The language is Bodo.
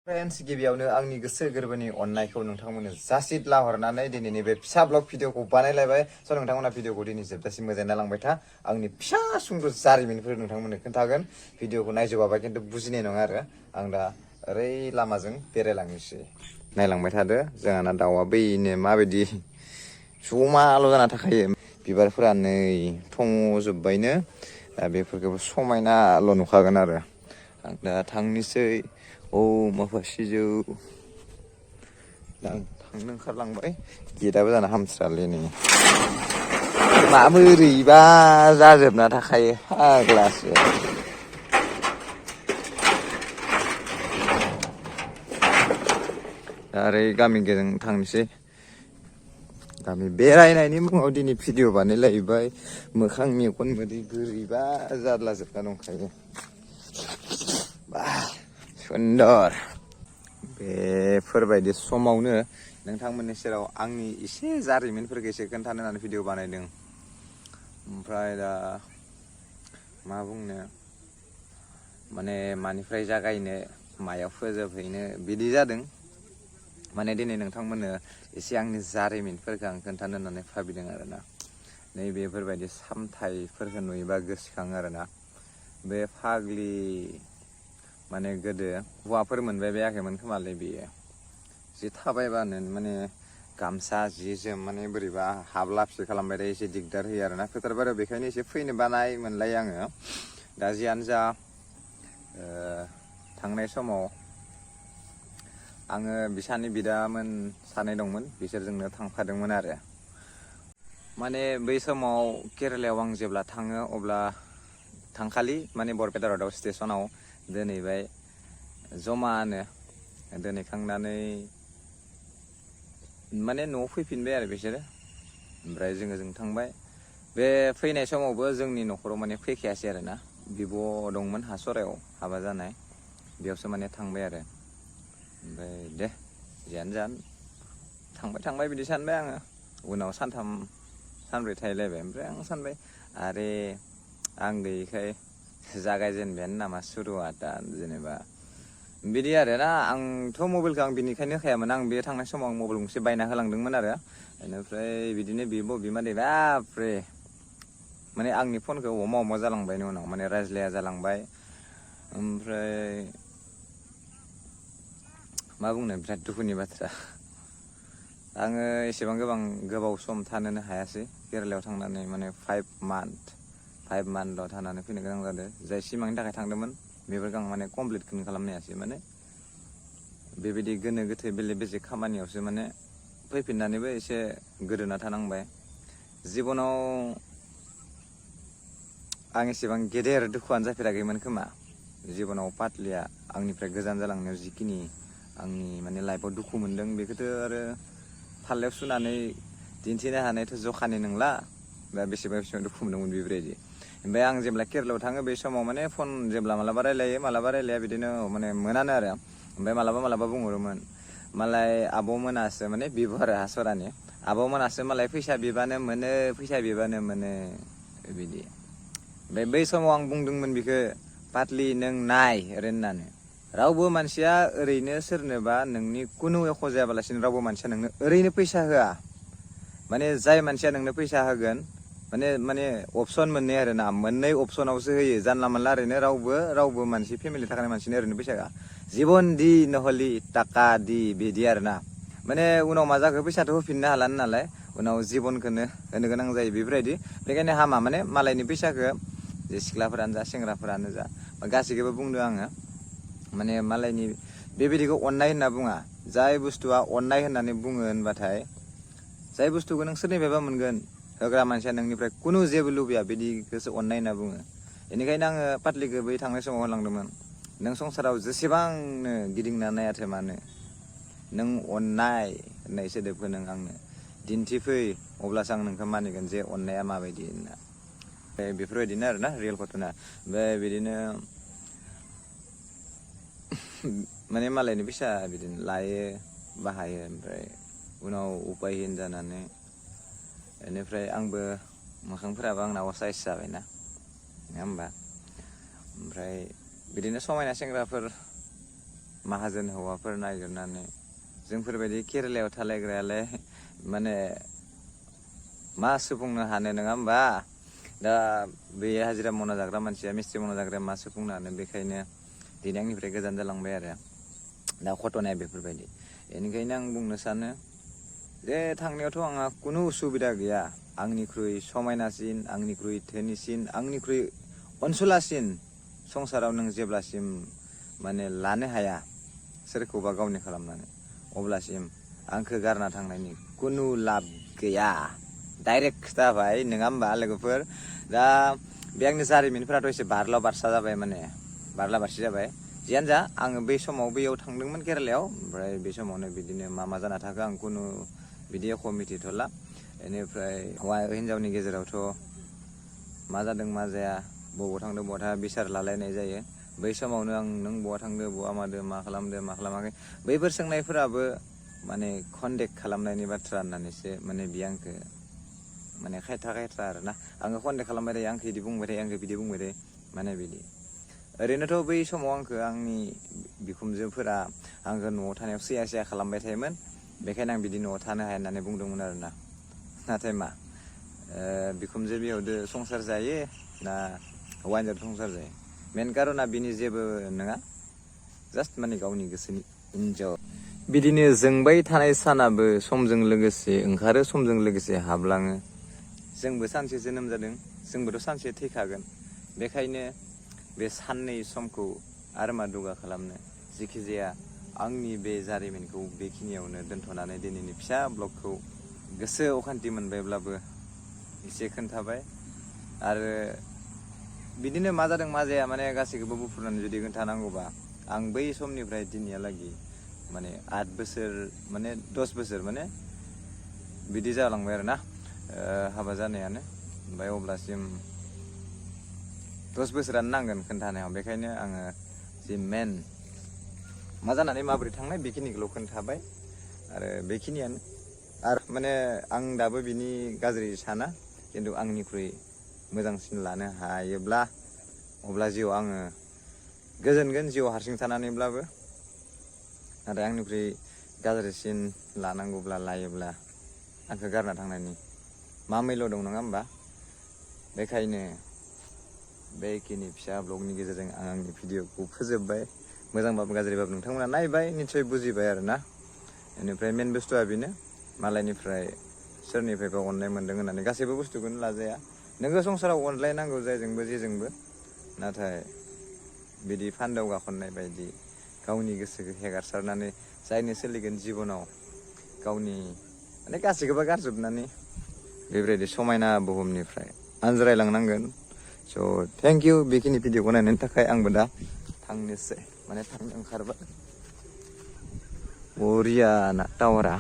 फ्रेन्ड्स गिबियावनो आंनि गोसो गोरबोनि अननायखौ नोंथांमोननो जासिला हरनानै दिनैनि बे फिसा ब्लग भिडिअखौ बानायलायबाय स' नोंथांमोना भिडिअखौ दिनै जोबजासिम मोजाङै नायलांबाय था आंनि फिसा सुंद' जारिमिनफोर नोंथांमोननो खोन्थागोन भिडिअखौ नायजोबाबा खिन्थु बुजिनाय नङा आरो आं दा ओरै लामाजों बेरायलांनोसै नायलांबाय थादो जोंहाना दाउआ बैनो माबायदि जमाल' जाना थाखायो बिबारफोरा नै थंजोब्बायनो दा बेफोरखौबो समायनाल' नुखागोन आरो आं दा थांनोसै माबा सिजौ दा थांनो ओंखारलांबाय गेटआबो जाना हामस्रालै नै माबोरैबा जाजोबना थाखायो फाग्लासो दा ओरै गामि गेजेरजों थांनोसै गामि बेरायनायनि मुङाव दिनै भिडिअ बानायलायबाय मोखां मेगन मोदै बोरैबा जारलाजोबना दंखायो बा सुन्दर बेफोरबायदि समावनो नोंथांमोननि सेराव आंनि एसे जारिमिनफोरखौ एसे खोन्थानो होननानै भिडिअ बानायदों ओमफ्राय दा मा बुंनो माने मानिफ्राय जागायनो मायाव फोजोबहैनो बिदि जादों माने दिनै नोंथांमोननो एसे आंनि जारिमिनफोरखौ आं खोन्थानो होननानै भाबिदों आरोना नैबेफोरबायदि सामथाइफोरखौ नुयोबा गोसोखाङो आरोना बे फाग्लि माने गोदो हौवाफोर मोनबाय बायाखैमोन खोमालै बेयो जि थाबायबानो माने गामसा जि जोम माने बोरैबा हाबला फिसा खालामबाय थायो एसे दिगदार होयो आरोना फोथार बारियाव बेखायनो एसे फैनो बानाय मोनलाय आङो दा जियानो जा थांनाय समाव आङो बिसानि बिदामोन सानै दंमोन बिसोरजोंनो थांफादोंमोन आरो माने बै समाव केरेलायाव आं जेब्ला थाङो अब्ला थांखालि माने बरपेटा रडआव स्टेसनाव दोनहैबाय जमानो दोनहैखांनानै माने न'आव फैफिनबाय आरो बिसोरो ओमफ्राय जों थांबाय बे फैनाय समावबो जोंनि न'खराव माने फैखायासै आरोना बिब' दंमोन हासरायाव हाबा जानाय बेयावसो माने थांबाय आरो ओमफ्राय दे जियानो जा थांबाय बिदि सानबाय आङो उनाव सानथाम सानब्रै थाहैलायबाय ओमफ्राय आं सानबाय आरे आं गैयिखाय जागायजेनबायानो नामा सुरुआ दा जेनेबा बिदि आरोना आंथ' मबाइलखौ आं बिनिखायनो होखायामोन आं बे थांनाय समाव आं मबाइल गंसे बायना होलांदोंमोन आरो बेनिफ्राय बिदिनो बिब' बिमादै बाबरे माने आंनि फनखौ अमा जालांबायनि उनाव माने रायज्लाया जालांबाय ओमफ्राय मा बुंनो बिराद दुखुनि बाथ्रा आङो एसेबां गोबाव सम थानोनो हायासै केरेलायाव थांनानै माने 5 मान्थल' थानानै फैनो गोनां जादों जाय सिमांनि थाखाय थांदोंमोन बेफोरखौ आं माने कमप्लिटखौनो खालामनो हायासै माने बेबायदि गोनो गोथो बेले बेजे खामानियावसो माने फैफिननानैबो एसे गोदोना थानांबाय जिबनाव आं एसेबां गेदेर दुखुआनो जाफेराखैमोन खोमा जिबनाव पातलिया आंनिफ्राय गोजान जालांनायाव जिखिनि आंनि माने लाइफआव दुखु मोनदों बेखौथ' आरो फाल्लायाव सुनानै दिन्थिनो हानायथ' जखानि नंला दा बेसेबां दुखु मोनदोंमोन बेबायदि ओमफ्राय आं जेब्ला केरेलायाव थाङो बे समाव माने फन जेब्ला मालाबा रायलायो मालाबा रायलाया बिदिनो माने मोनानो आरो ओमफ्राय मालाबा बुंहरोमोन मालाय आब'मोनासो माने बिब' आरो हासरानि आब'मोनासो मालाय फैसा बिबानो मोनो बिदि ओमफ्राय बै समाव आं बुंदोंमोन बिखौ पातलि नों नाय ओरै होननानै रावबो मानसिया ओरैनो सोरनोबा नोंनि खुनु एख' जायाबालासिनो रावबो मानसिया नोंनो ओरैनो फैसा होआ माने जाय मानसिया नोंनो फैसा होगोन माने अपसन मोननै आरोना मोननै अपसनावसो होयो जानला मोनला ओरैनो रावबो मानसि फेमिलि थाखानाय मानसिनो ओरैनो फैसा होआ जिबन दि नहलि ताका दि बिदि आरोना माने उनाव मा जाखो फैसाथ' होफिननो हालानो नालाय उनाव जिबनखौनो होनो गोनां जायो बेफोरबायदि बेखायनो हामा माने मालायनि फैसाखौ जे सिख्लाफोरानो जा सेंग्राफोरानो जा गासैखौबो बुंदों आङो माने मालायनि बेबायदिखौ अननाय होनना बुङा जाय बुस्थुआ अननाय होननानै बुङो होनबाथाय जाय बुस्थुखौ नों सोरनिफ्रायबा मोनगोन होग्रा मानसिया नोंनिफ्राय खुनु जेबो लुबैया बिदिखौसो अननाय होनना बुङो बेनिखायनो आङो पातलिखौ बै थांनाय समाव होलांदोंमोन नों संसाराव जेसेबांनो गिदिंना नायाथो मानो नों अननाय होननाय सोदोबखौ नों आंनो दिन्थिफै अब्लासो आं नोंखौ मानिगोन जे अननाया माबायदि होनना बेफोरबायदिनो आरोना रियेल घटना ओमफ्राय बिदिनो माने मालायनि फैसा बिदिनो लायो बाहायो ओमफ्राय उनाव उपायहिन जानानै बेनिफ्राय आंबो मोखांफोराबो आंना असाइस जाबायना नङा होमबा ओमफ्राय बिदिनो समायना सेंग्राफोर माहाजोन हौवाफोर नागिरनानै जोंफोरबायदि केरेलायाव थालायग्रायालाय माने मा सुफुंनो हानो नङा होमबा? दा बे हाजिरा मावना जाग्रा मानसिया मिस्ट्रि मावना जाग्राया मा सुफुंनो हानो, बेखायनो दिनै आंनिफ्राय गोजान जालांबाय आरो दा घटनाया बेफोरबायदि। बेनिखायनो आं बुंनो सानो जे थांनायावथ' आंहा खुनु उसुबिदा गैया। आंनिख्रुइ समायनासिन, आंनिख्रुइ धोनिसिन, आंनिख्रुइ अनसुलासिन संसाराव नों जेब्लासिम माने लानो हाया सोरखौबा गावनि खालामनानै, अब्लासिम आंखौ गारना थांनायनि खुनु लाब गैया। डाइरेक्ट खोथाबाय नङा होमबा लोगोफोर? दा बे आंनि जारिमिनफोराथ' एसे बारला बारसा जाबाय, माने बारला बारसि जाबाय। जियानो जा आङो बै समाव बैयाव थांदोंमोन केरेलायाव, ओमफ्राय बे समावनो बिदिनो मा जाना थाखो आं खुनु बिदि एख' मिथिथ'ला। बेनिफ्राय हौवा हिन्जावनि गेजेरावथ' मा जादों मा जाया, बबाव थांदों बहा थाङा बिसार लालायनाय जायो। बै समावनो आं नों बहा थांदो, बहा मादो, मा खालामदो, मा खालामाखै, बैफोर सोंनायफोराबो माने कन्टेक्ट खालामनायनि बाथ्रा होननानैसो माने बियो आंखौ माने खायथा आरोना, आङो कन्टेक्ट खालामबाय थायो, आंखौ बिदि बुंबाय थायो, आंखौ बिदि बुंबाय थायो, माने बिदि। ओरैनोथ' बै समाव आंखौ आंनि बिखुनजोफोरा आंखौ न'आव थानायाव सैया सैया खालामबाय थायोमोन। बेखायनो आं बिदि न'आव थानो हाया होननानै बुंदोंमोन आरोना। नाथाय मा बिखुनजो बिहावदो संसार जायो ना हौवा हिन्जावजों संसार जायो, मेन कारना बिनि जेबो नङा, जास्ट माने गावनि गोसोनि इन्जय। बिदिनो जोंबाय थानाय सानाबो समजों लोगोसे ओंखारो, समजों लोगोसे हाबलाङो। जोंबो सानसे जोनोम जादों, जोंबोथ' सानसे थैखागोन। बेखायनो बे साननै समखौ आरो मा दुगा खालामनो, जेखि जाया आंनि बे जारिमिनखौ बेखिनियावनो दोनथ'नानै दिनैनि फिसा ब्लगखौ गोसो अखान्थि मोनबायब्लाबो एसे खोन्थाबाय। आरो बिदिनो मा जादों मा जाया माने गासैखौबो बुफ्रुनानै जुदि खोन्थानांगौबा, आं बै समनिफ्राय दिनैहालागै माने 8 बोसोर माने 10 बोसोर माने बिदि जालांबाय आरोना हाबा जानायानो। ओमफ्राय अब्लासिम 10 बोसोरानो नांगोन खोन्थानायाव। बेखायनो आङो जि मेन मा जानानै माबोरै थांनाय बेखिनिखौल' खोन्थाबाय। आरो बेखिनियानो। आरो माने आं दाबो बिनि गाज्रि साना, खिन्थु आंनिख्रुइ मोजांसिन लानो हायोब्ला अब्ला जिउआव आङो गोजोनगोन, जिउआव हारसिं थानानैब्लाबो। नाथाय आंनिख्रुइ गाज्रिसिन लानांगौब्ला लायोब्ला आंखौ गारना थांनायनि मा मैल्य दं नङा होमबा? बेखायनो बेखिनि फिसा ब्लगनि गेजेरजों आं आंनि भिडिअखौ फोजोबबाय। मोजांबाबो गाज्रिबाबो नोंथांमोना नायबाय, निस्सय बुजिबाय आरोना। बेनिफ्राय मेन बुस्थुआ बेनो, मालायनिफ्राय सोरनिफ्रायबा अननाय मोनदों होननानै गासैबो बुस्थुखौनो लाजाया। नोङो संसाराव अनलायनांगौ जायजोंबो जेजोंबो, नाथाय बिदि फान्दाव गाखोनाय बायदि गावनि गोसोखौ हेगारसारनानै जायनो सोलिगोन जिबनाव, गावनि माने गासैखौबो गारजोबनानै बेबायदि समायना बुहुमनिफ्राय आनज्रायलांनांगोन। स' थेंक इउ बेखिनि भिडिअखौ नायनायनि थाखाय। आंबो दा थांनोसै, माने थांनो ओंखारबाय। बरिया ना टावारा।